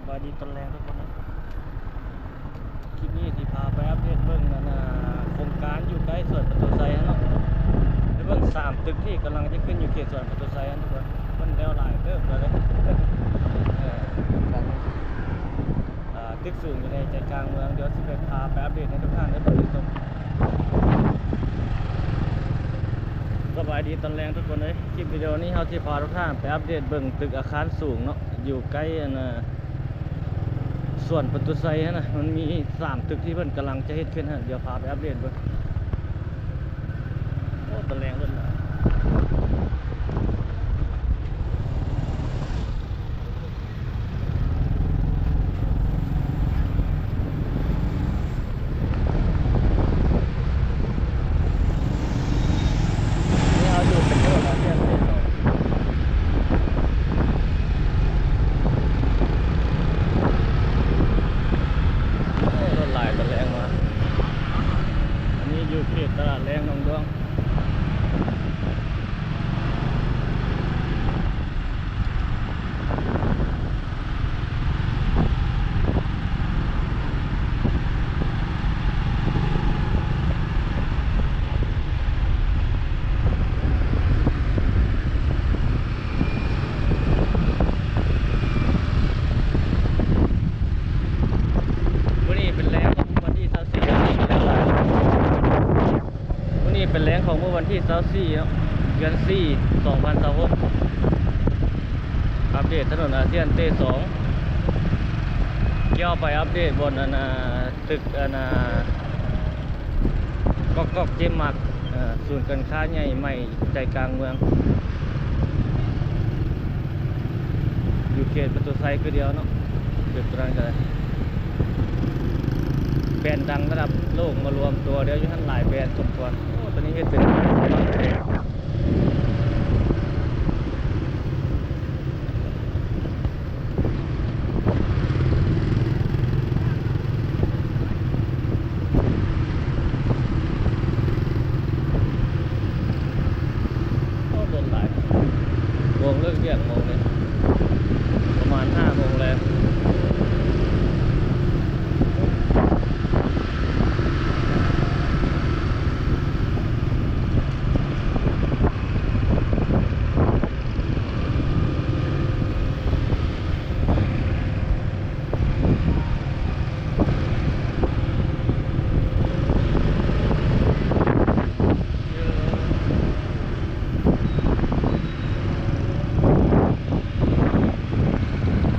ສະບາຍດີຕອນແລງທຸກຄົນເນາະ. ຄລິບນີ້ຊິພາໄປອັບເດດເບິ່ງ ອັນນ່າ ໂຄງການຢູ່ໃກ້ສວນປະຕູໄຊຫັ້ນເນາະ. ໄປເບິ່ງສາມຕຶກທີ່ກຳລັງຈະຂຶ້ນຢູ່ເຂດສວນປະຕູໄຊຫັ້ນທຸກຄົນ. ມັນແລ້ວຫຼາຍເຕີບແລ້ວເດ້. ເອີ ອ່າ ຕຶກສູງຢູ່ໃນໃຈກາງເມືອງ. ດຽວຊິໄປ ພາໄປອັບເດດໃຫ້ທຸກທ່ານໄດ້ເບິ່ງອີກ. ສະບາຍດີຕອນແລງທຸກຄົນເອີຍ. ຄລິບວິດີໂອນີ້ເຮົາຊິພາທຸກທ່ານໄປອັບເດດເບິ່ງຕຶກອາຄານສູງເນາະ ຢູ່ໃກ້ ອັນນ່າ ສວນປະຕູໄຊຫັ້ນນະ. ມັນມີສາມຕຶກທີ່ເພິ່ນກຳລັງຈະເຮັດຂຶ້ນຫັ້ນ. ດຽວພາໄປອັບເດດເບິ່ງ. ໂອ້ ຕອນແລງເພິ່ນ ນີ້ເຮົາຢູ່ເປັນຖະໜົນອາຊຽນເຟສສອງ. ໂອ້ ລົດຫຼາຍຕອນແລງມາ. ອັນນີ້ຢູ່ເຂດຕະຫຼາດແລງໜອງດວງ. ມື້ນີ້ເປັນແລງຂອງວັນທີຊາວສີ່ ມື້ນີ້ເປັນແລງຂອງມື້ວັນທີຊາວສີ່ເນາະ ເດືອນສີ່ ສອງພັນຊາວຫົກ. ອັບເດດຖະໜົນອາຊຽນເຟສສອງ ກ່ຽວໄປອັບເດດບ່ອນ ອັນນ່າ ຕຶກ ອັນນ່າ ກອກໆ ເຈມມາກ ເອີ ສູນການຄ້າໃຫຍ່ໃໝ່ໃຈກາງເມືອງ ຢູ່ເຂດປະຕູໄຊຄືດຽວເນາະ. ເປັນຕົວນັ້ນກໍໄດ້ ແບຣນດັງລະດັບໂລກມາລວມຕົວດຽວຢູ່ຫັ້ນ ຫຼາຍແບຣນສົມຄວນ. ໂອ້ ຕອນນີ້ເຮັດເປັນ ໂອ້ ລົດຫຼາຍ. ໂມງເລີກວຽກໂມງນີ້ ປະມານຫ້າໂມງແລງ.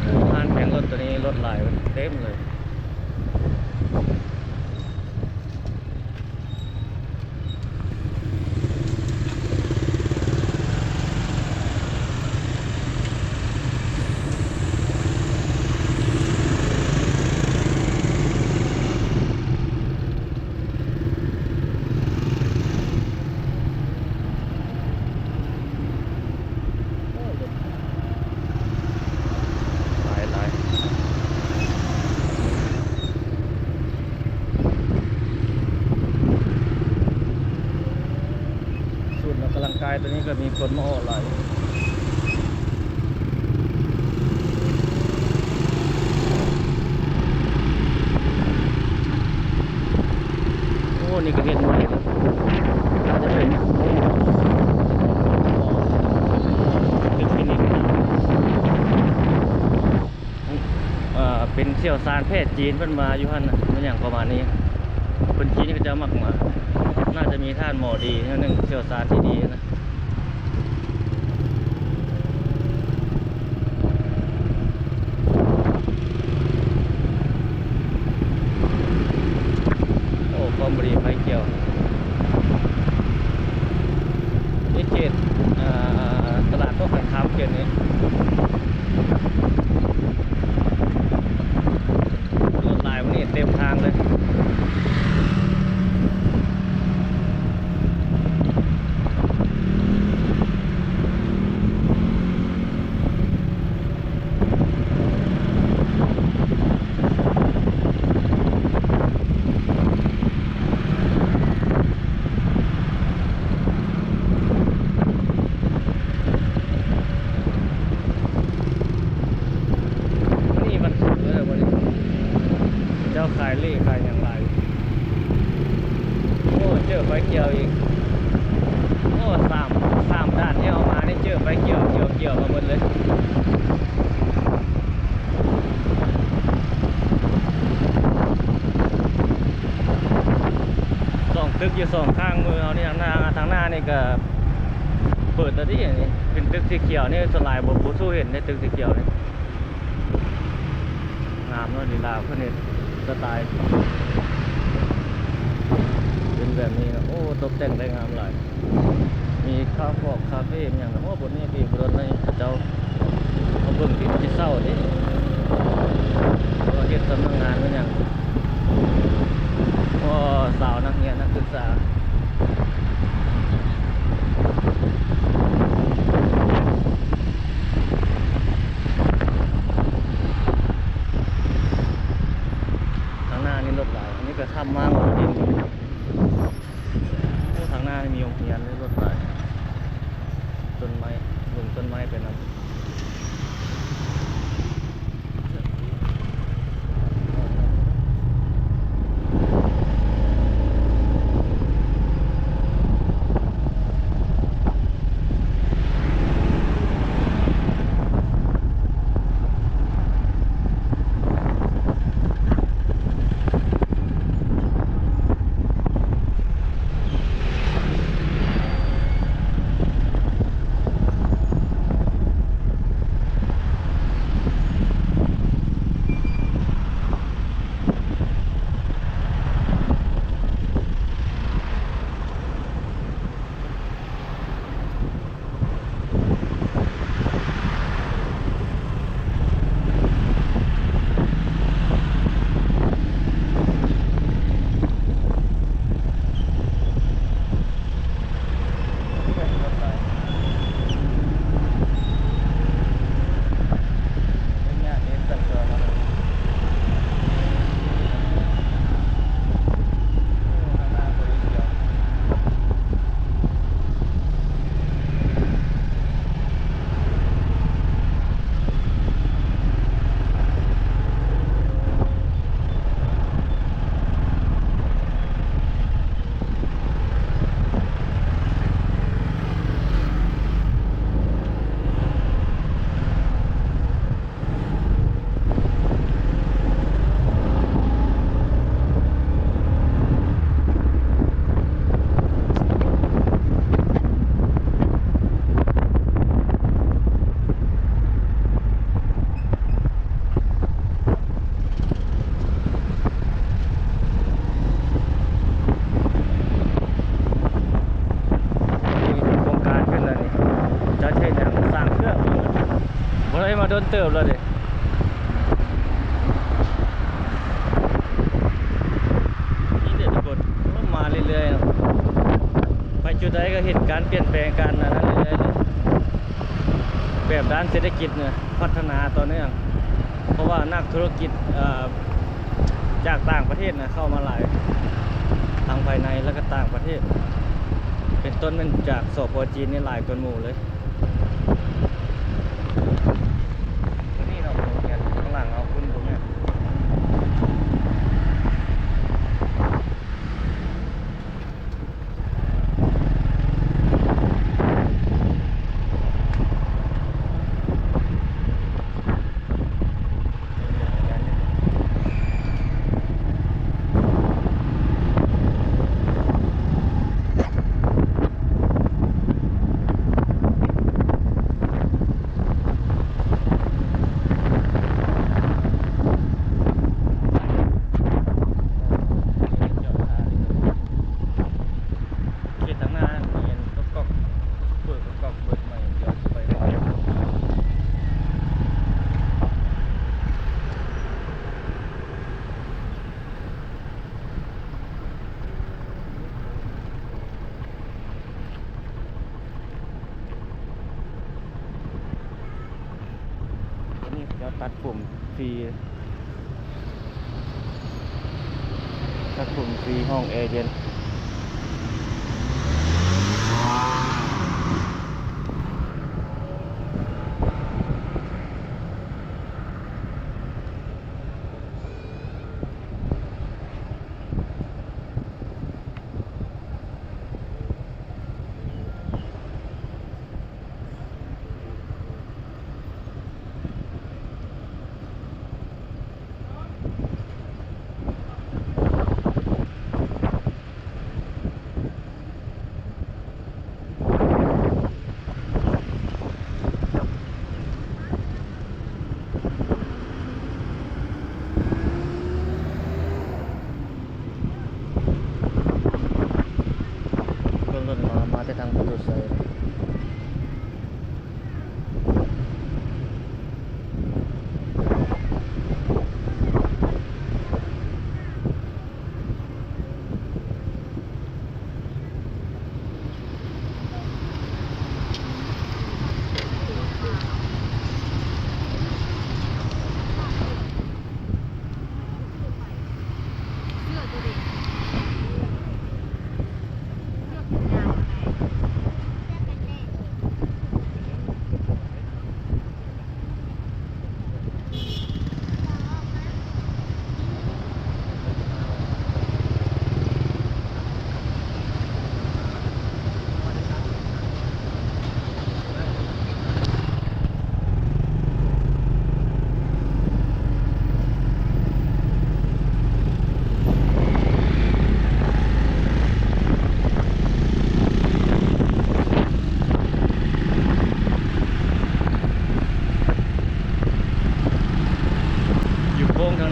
ໂອ້ ຮ້ານແຂ່ງລົດໂຕນີ້ລົດຫຼາຍເຕັມເລີຍ. ໂອ້ ລົດຫຼາຍໆ. ສູນອອກກຳລັງກາຍໂຕນີ້ກໍມີຄົນມາອອກຫຼາຍ. ໂອ້ ນີ້ກໍເຮັດໃໝ່ ໜ້າຈະເປັນເປັນຄລີນິກ ເອີ ເປັນຊ່ຽວຊານແພດຈີນເພິ່ນມາຢູ່ຫັ້ນນະ ແມ່ນຫຍັງປະມານນີ້. ຄົນຈີນເຂົາເຈົ້າມັກມາ ໜ້າຈະມີທ່ານໝໍດີແນວໜຶ່ງ ຊ່ຽວຊານທີ່ດີນະ. ໂອ້ ຄອມບໍດີໄຟກ່ຽວ ນີ້ເຂດ ອ່າ ຕະຫຼາດໂຕ້ໄຂ່ຄຳ ເຂດນີ້ ລົດຫຼາຍມື້ນີ້ເຕັມທາງເລີຍ. ໂ ກ່ຽວ ກ່ຽວ ກ່ຽວມາເບິດເລີຍ. ສອງຕຶກຢູ່ສອງຂ້າງມືເຮົານີ້ ທາງໜ້າ ທາງໜ້ານີ້ກໍເປີດແລ້ວເດ້. ອັນນີ້ເປັນຕຶກສີຂຽວນີ້ ສ່ວນຫຼາຍບໍ່ ບໍ່ສູ້ເຫັນເດ້ ຕຶກສີຂຽວນີ້. ງາມເນາະ ລີລາເພິ່ນເຮັດສະໄຕເປັນແບບນີ້ເນາະ. ໂອ້ ຕົບແຕ່ງໄດ້ງາມຫຼາຍ. ມີຄາຟອກ ຄາເຟ ອີ່ຫຍັງເນາະ. ໂອ້ ບ່ອນນີ້ທີ່ບໍ່ດົນໃນເຂົາເຈົ້າມາເບິ່ງທີ່ເຊົ່າເດ້ ເຂົາເຮັດສຳນັກງານແມ່ນຫຍັງ. ໂອ້ ສາວນັກຮຽນ ນັກສຶກສາ. ທາງໜ້ານີ້ລົດຫຼາຍ ອັນນີ້ກໍທຳມາງອອກດິນ. ໂອ້ ທາງໜ້ານີ້ມີໂຮງຮຽນເດ້ ລົດຫຼາຍ. ຕົ້ນໄມ້ ເບິ່ງຕົ້ນໄມ້ໄປນຳ. ນີ້ໂຄງການຂຶ້ນແລ້ວນີ້ ຈະເຮັດຫຍັງ ສ້າງເຄື່ອງ ບໍ່ໄດ້ມາດົນເຕີບແລ້ວເດ້. ນີ້ເດ້ທຸກຄົນ ລົມມາເລື້ອຍໆເນາະ ໄປຈຸດໃດກໍເຫັນການປ່ຽນແປງ ການອັນນັ້ນເລື້ອຍໆເລີຍ ແບບດ້ານເສດຖະກິດນະ ພັດທະນາຕໍ່ເນື່ອງ ເພາະວ່ານັກທຸລະກິດ ເອີ ຈາກຕ່າງປະເທດນະ ເຂົ້າມາຫຼາຍ ທັງພາຍໃນ ແລະກະຕ່າງປະເທດ ເປັນຕົ້ນແມ່ນຈາກ ສປ ຈີນ ນີ້ຫຼາຍກວ່າໝູ່ເລີຍ. ຕົວນີ້ເນາະ ໂຮງຮຽນ ຂ້າງຫຼັງເຮົາພຸ້ນບໍ່ແມ່ນ. ເຂດທາງໜ້າແມ່ນກອກໆ ເປີດກອກໆ ເປີດໃໝ່ ດຽວຊິໄປ. ຕອນນີ້ເຂົາເຈົ້າຕັດຜົມຟຣີ ຕັດຜົມຟຣີ ຫ້ອງແອເຢັນ. ເ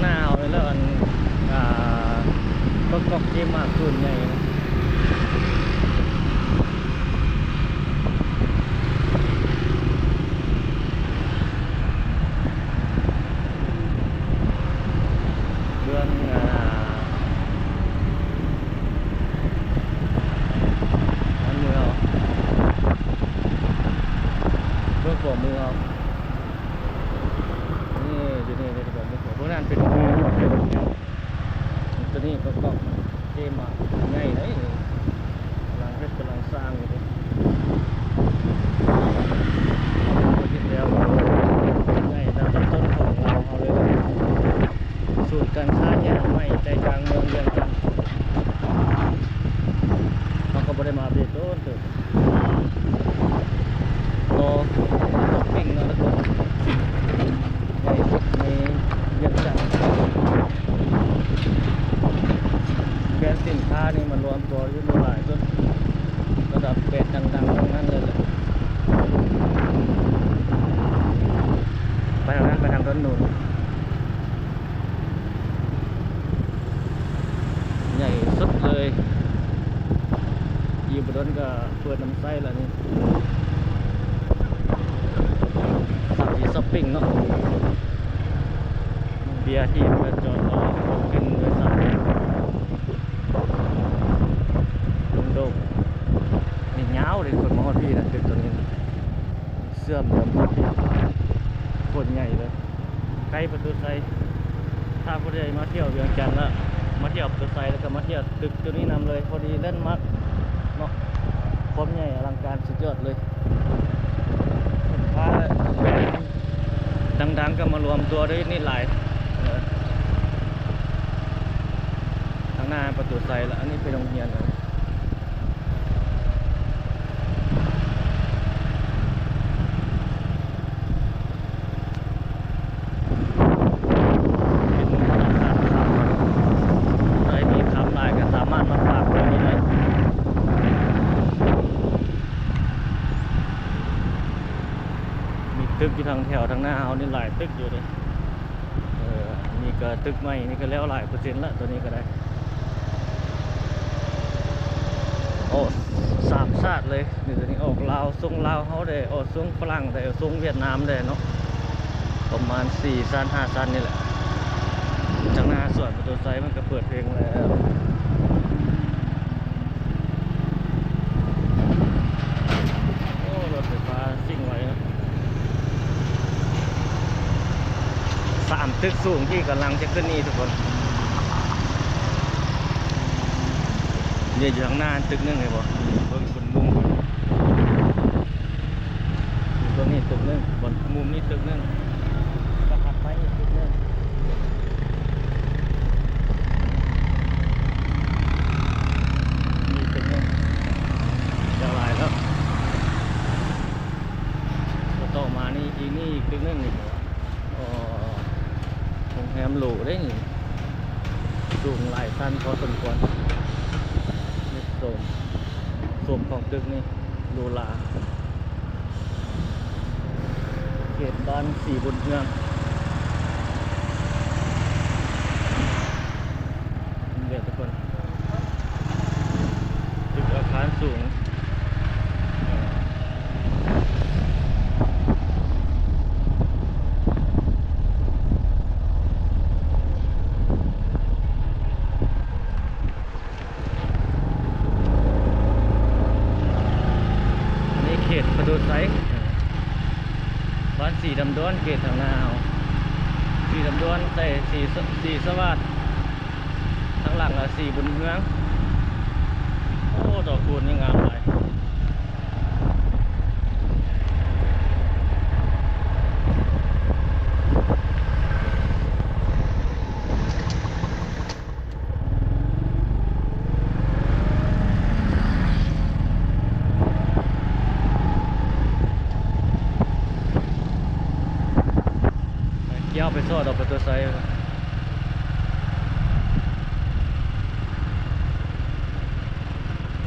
ໜ້າເຮົານີ້ແຫຼະ ອັນ ອ່າ ກອກໆ ເຈມາກ ສູນໃຫຍ່ ເບື້ອງ ອ່າ ຂວາມືເຮົາ ເບື້ອງຂວາມືເຮົາ ນີ້ ຢູ່ນີ້ ນີ້ ເບື້ອງຂວາມື ເບື້ອງນັ້ນເປັນ ຕົວນີ້ກອກໆ ເຈມາກໃຫຍ່ເດ້ ກຳລັງເຮັດ ກຳລັງສ້າງຢູ່ເດ້ ເຮັດແລ້ວ ໃຫຍ່ຕາມຕົ້ນຂອງລາວເຮົາເລີຍ ສູນການຄ້າໃຫຍ່ໃໝ່ໃຈກາງເມືອງວຽງຈັນ ເຮົາກໍບໍ່ໄດ້ມາອັບເດດໂດນເຕີບ. ລໍ ຊັອບປິງເນາະ ໃຫຍ່ສຸດໃນວຽງຈັນ ແບຣນສິນຄ້ານີ້ມາລວມຕົວຢູ່ຫຼາຍສຸດ ລະດັບແບຣນດັງໆ ທັງນັ້ນເລີຍແຫຼະ ໄປທາງນັ້ນ ໄປທາງດ້ານໂນ້ນ. ໃຫຍ່ສຸດເລີຍ ອີກບໍ່ດົນກໍເປີດນຳໃຊ້ລະນີ້ ສາມຈີຊັອບປິງເນາະ ເບຍທີມກໍຈອດລໍຂຶ້ນໂດຍສານ ໂດກໆ ນີ້ຍາວເດ້ ຄົນມາຮອດພີ້ນະ ຕຶກຕົວນີ້ນະ ເຊື່ອມດຽວມາຮອດພີ້ ໂຄດໃຫຍ່ເລີຍ. ໃກ້ປະຕູໄຊ ຖ້າຜູ້ໃດມາທ່ຽວວຽງຈັນລະ ມາທ່ຽວປະຕູໄຊ ແລ້ວກໍມາທ່ຽວຕຶກຈຸດນີ້ນຳເລີຍ ພໍດີແລນມາກເນາະ ຄວາມໃຫຍ່ອະລັງການສຸດຍອດເລີຍ ສິນຄ້າແບຣນດັງໆ ກໍມາລວມຕົວຢູ່ນີ້ຫຼາຍ ທາງໜ້າປະຕູໄຊລະ ອັນນີ້ເປັນໂຮງຮຽນ. ເປັນຕະຫຼາດຂາມ ໃຜມີຂາມຫຼາຍກໍສາມາດມາຝາກໄວ້ນີ້ໄດ້ ມີຕຶກຢູ່ທາງແຖວທາງໜ້າເຮົານີ້ຫຼາຍຕຶກຢູ່ເດ້. ເອີ ນີ້ກໍຕຶກໃໝ່ນີ້ກໍແລ້ວຫຼາຍເປີເຊັນລະ ຕົວນີ້ກໍໄດ້ ໂອ້ ສາມຊາດເລີຍ ນີ້ຕົວນີ້ອອກລາວ ຊົງລາວເຮົາແດ່ ອອກຊົງຝຣັ່ງແດ່ ຊົງຫວຽດນາມແດ່ເນາະ ປະມານສີ່ຊັ້ນຫ້າຊັ້ນນີ້ແຫຼະ ທາງໜ້າສວນປະຕູໄຊມັນກໍເປີດເພງແລ້ວ. ໂອ້ ລົດໄຟຟ້າສິ່ງໄວເນາະ ສາມຕຶກສູງທີ່ກຳລັງຈະຂຶ້ນນີ້ທຸກຄົນ ເດ ຢູ່ທາງໜ້າຕຶກໜຶ່ງເຫັນບໍ່ ເບິ່ງ ຕົວນີ້ຕຶກໜຶ່ງ ບ່ອນມຸມນີ້ຕຶກໜຶ່ງ ກໍຖັດໄປອີກຕຶກໜຶ່ງ ມີຕຶກໜຶ່ງ ຈະຫຼາຍແລ້ວ ຕໍ່ມານີ້ອີກ ນີ້ອີກຕຶກໜຶ່ງນີ້ ໂອ້ ໂຮງແຮມຫຼູເດ້ນີ້ ສູງຫຼາຍຊັ້ນພໍສົມຄວນ ນີ້ໂຊມ ໂຊມຂອງຕຶກນີ້ ຫຼູຫຼາ ເຂດບ້ານສີບຸນເຮືອງ ເດີທຸກຄົນ ຕຶກອາຄານສູງ ອັນນີ້ເຂດປະຕູໄຊ ບ້ານສີດຳດວນ ເຂດທາງໜ້າເຮົາ ສີດຳດວນ ໃສ່ສີ ສີສະຫວາດ ທາງຫຼັງລະສີບຸນເຮືອງ ໂອ້ ດອກຄູນນີ້ງາມຫຼາຍ. ກ່ຽວໄປຊອດອອກປະຕູໄຊ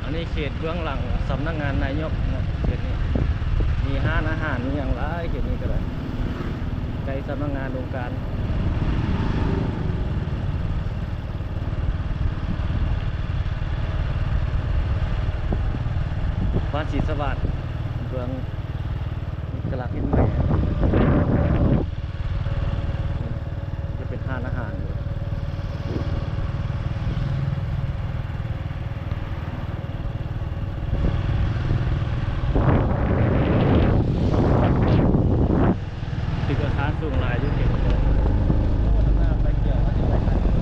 ອັນນີ້ເຂດເບື້ອງຫຼັງສຳນັກງານນາຍົກເນາະ ເຂດນີ້ ມີຮ້ານອາຫານ ມີຫຍັງຫຼາຍ ເຂດນີ້ກໍໄດ້ ໃກ້ສຳນັກງານອົງການ. ສີສະຫວາດ ເບື້ອງ ເອກະລັກເຮັດໃໝ່ ຈະເປັນຮ້ານອາຫານຢູ່. ຕຶກອາຄານສູງຫຼາຍຢູ່ເຂດນີ້. ໂອ້ ທາງໜ້າໄຟຂຽວ ເຮົາຊິໄປທາງ ເຮົາ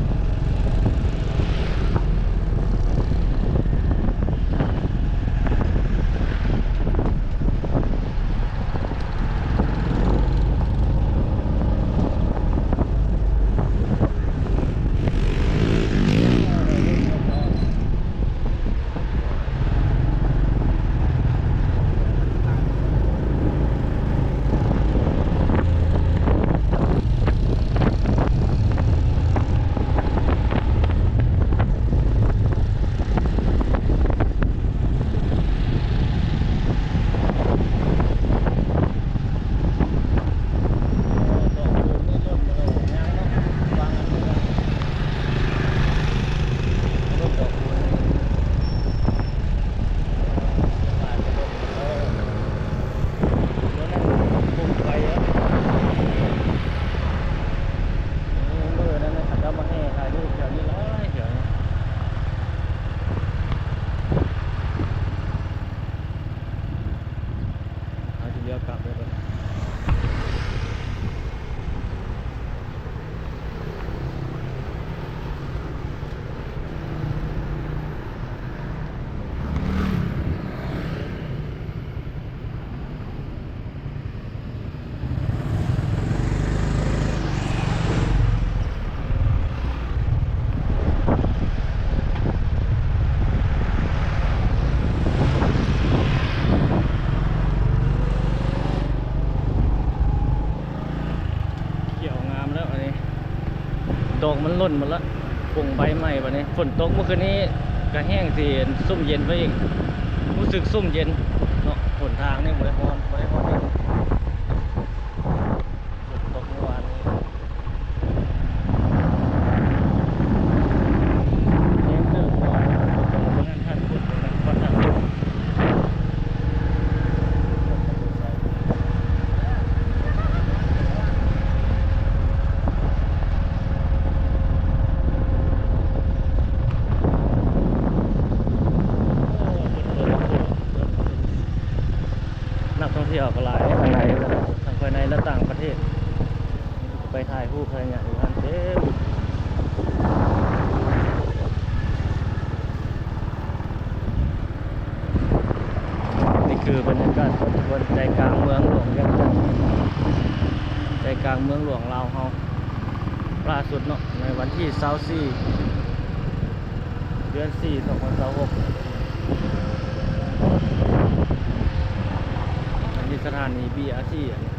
ຊິລ້ຽວກັບເລີຍບັດນີ້. ຂຽວງາມແລ້ວອັນນີ້ ດອກມັນຫຼົ່ນໝົດລະ ປົງໃບໃໝ່ບັດນີ້. ຝົນຕົກມື້ຄືນນີ້ກະແຮງຊິຊຸ່ມເຢັນໄປອີກ ຮູ້ສຶກຊຸ່ມເຢັນເນາະ. ຫົນທາງນີ້ບໍ່ໄດ້ຮ້ອນ ບໍ່ໄດ້ຮ້ອນເລີຍ ຝົນຕົກມື້ວານນີ້. ນັກທ່ອງທ່ຽວກໍຫຼາຍເດ້ ທັງໃນ ທັງພາຍໃນ ແລະ ຕ່າງປະເທດ ໄປຖ່າຍຮູບຖ່າຍຫຍັງຢູ່ຫັ້ນເຕັມ. ນີ້ຄືບັນຍາກາດ ໃຈກາງເມືອງຫຼວງວຽງຈັນ ໃຈກາງເມືອງຫຼວງລາວເຮົາ ລ່າສຸດເນາະ ໃນວັນທີຊາວສີ່ ເດືອນສີ່ ສອງພັນຊາວຫົກ ອັນນີ້ສະຖານີບີອາທີ ອັນນີ້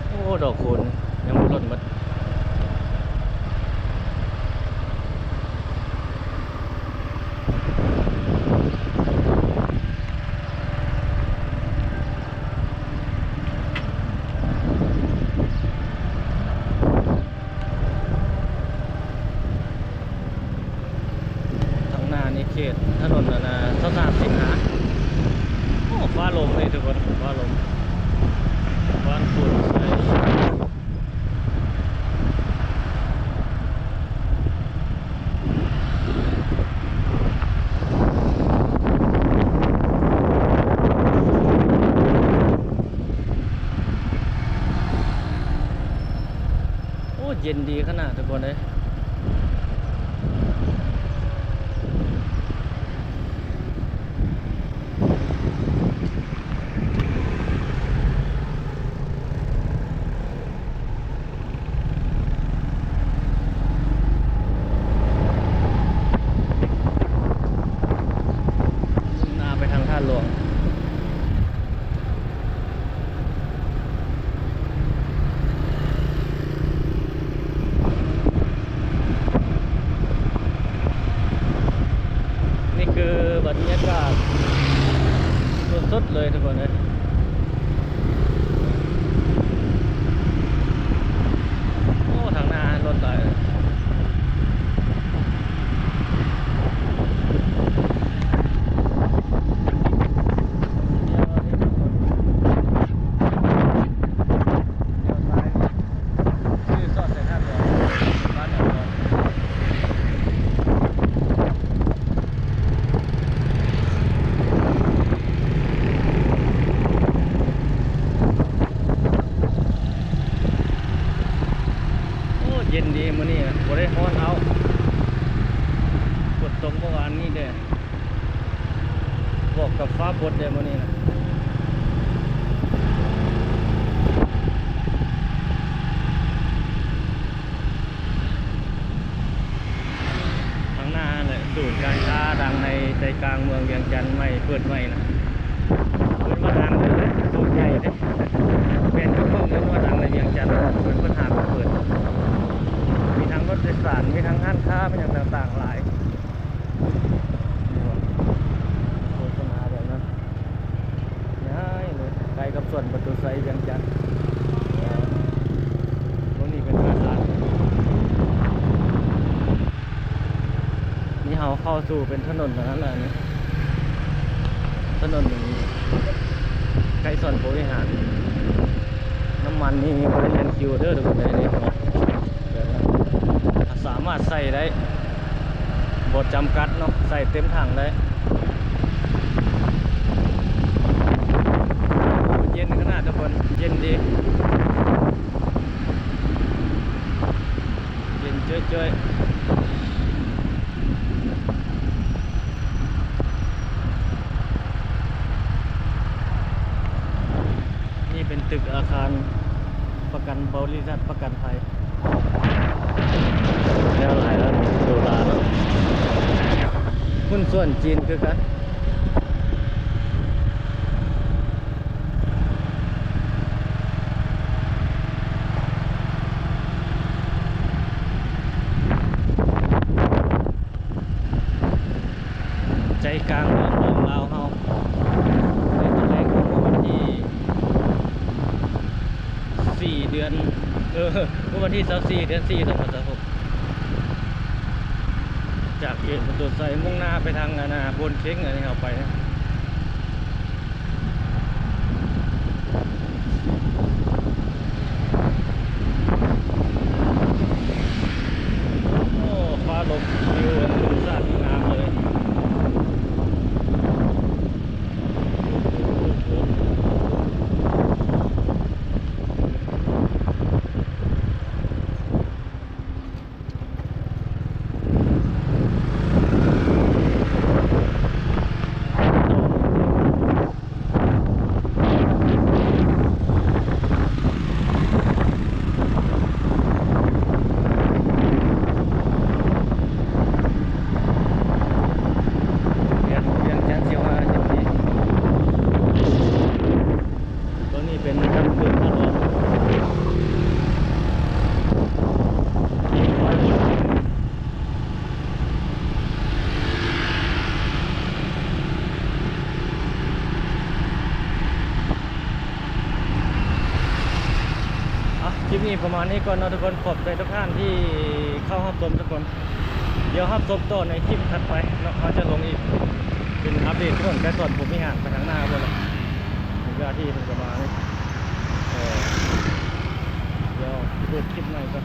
ໂອ້ ດອກຄູນຍັງບໍ່ຫຼົ່ນໝົດ. ທາງໜ້ານີ້ເຂດຖະໜົນອັນນ່າ ຊາວສາມສິງຫາ. ໂອ້ ຟ້າລົງເລີຍທຸກຄົນ ຟ້າລົງ ບ້ານໂພນໄຊ. ໂອ້ ເຢັນດີຂະໜາດທຸກຄົນເອີຍ. ມຸ່ງໜ້າໄປທາງທາດຫຼວງ. ນີ້ຄືບັນຍາກາດສົດໆເລີຍທຸກຄົນເອີຍ. ໂອ້ ທາງໜ້າລົດລ ຕົກເມື່ອວານນີ້ເດ້ ບວກກັບຟ້າບົດເດ້ມື້ນີ້ນະ. ທາງໜ້າຫັ້ນແຫຼະ ສູນການຄ້າດັງໃນໃຈກາງເມືອງວຽງຈັນໃໝ່ ເປີດໃໝ່ນະ ເພິ່ນວ່າດັງເລີຍ ສູນໃຫຍ່ເດ້ ແມ່ນເຈົ້າຂອງເພິ່ນວ່າດັງໃນວຽງຈັນ ເພິ່ນ ເພິ່ນຫາມາເປີດ ມີທັງລົດໂດຍສານ ມີທັງຮ້ານຄ້າ ມີຫຍັງຕ່າງໆຫຼາຍ. ໂຄສະນາແບບນັ້ນ ຍ້າຍເລີຍ ໃກ້ກັບສວນປະຕູໄຊວຽງຈັນ ຕົງນີ້ເປັນຕະຫຼາດ. ນີ້ເຮົາເຂົ້າສູ່ເປັນຖະໜົນອັນນັ້ນແຫຼະ ນີ້ຖະໜົນໃກ້ສວນໂພວິຫານ. ນ້ຳມັນນີ້ບໍ່ໄດ້ແລ່ນຄິວເດີທຸກຄົນເດີ ນີ້ ແບບນັ້ນ ສາມາດໃສ່ໄດ້ ບໍ່ຈຳກັດເນາະ ໃສ່ເຕັມຖັງໄດ້. ໂອ້ ເຢັນຂະໜາດທຸກຄົນ ເຢັນດີ ເຢັນເຈີ້ຍໆ. ນີ້ເປັນຕຶກອາຄານປະກັນ ບໍລິສັດປະກັນໄພ ແນວຫຼາຍແລ້ວ ໂດລາເນາະ ຫຸ້ນສ່ວນຈີນຄືກັນ. ໃຈກາງເມືອງຂອງລາວເຮົາ ໃນຕອນແລກຂອງວັນທີສີ່ ເດືອນ ເອີ ເມື່ອວັນທີຊາວສີ່ ເດືອນສີ່ ສອງພັນຊາວຫົກ ຈາກເຂດປະຕູໄຊ ມຸ່ງໜ້າໄປທາງ ອັນນ່າ ໂພນເຄັງ ອັນນີ້ເຮົາໄປ ໂອ້ ຟ້າລົມ ວິວອັນທຳມະຊາດງາມເລີຍ. ວຽງຈັນ ສິບຫ້າ ສິບສີ່ ຕົວນີ້ເປັນທາງຂຶ້ນທາງອອກ. ອ່ະ ຄລິບນີ້ປະມານນີ້ກ່ອນເນາະທຸກຄົນ. ຂອບໃຈທຸກທ່ານທີ່ເຂົ້າຮັບຊົມທຸກຄົນ. ດຽວຮັບຊົມຕໍ່ໃນຄລິບຖັດໄປເນາະ, ເຮົາຈະລົງອີກ ເປັນອັບເດດຖະໜົນໄກສອນພົມວິຫານໄປທາງໜ້າພຸ້ນແຫຼະ. ເວລາທີ່ເພິ່ນກະມານີ້ ເອີ ດຽວເປີດຄລິບໃໝ່ກ່ອນ.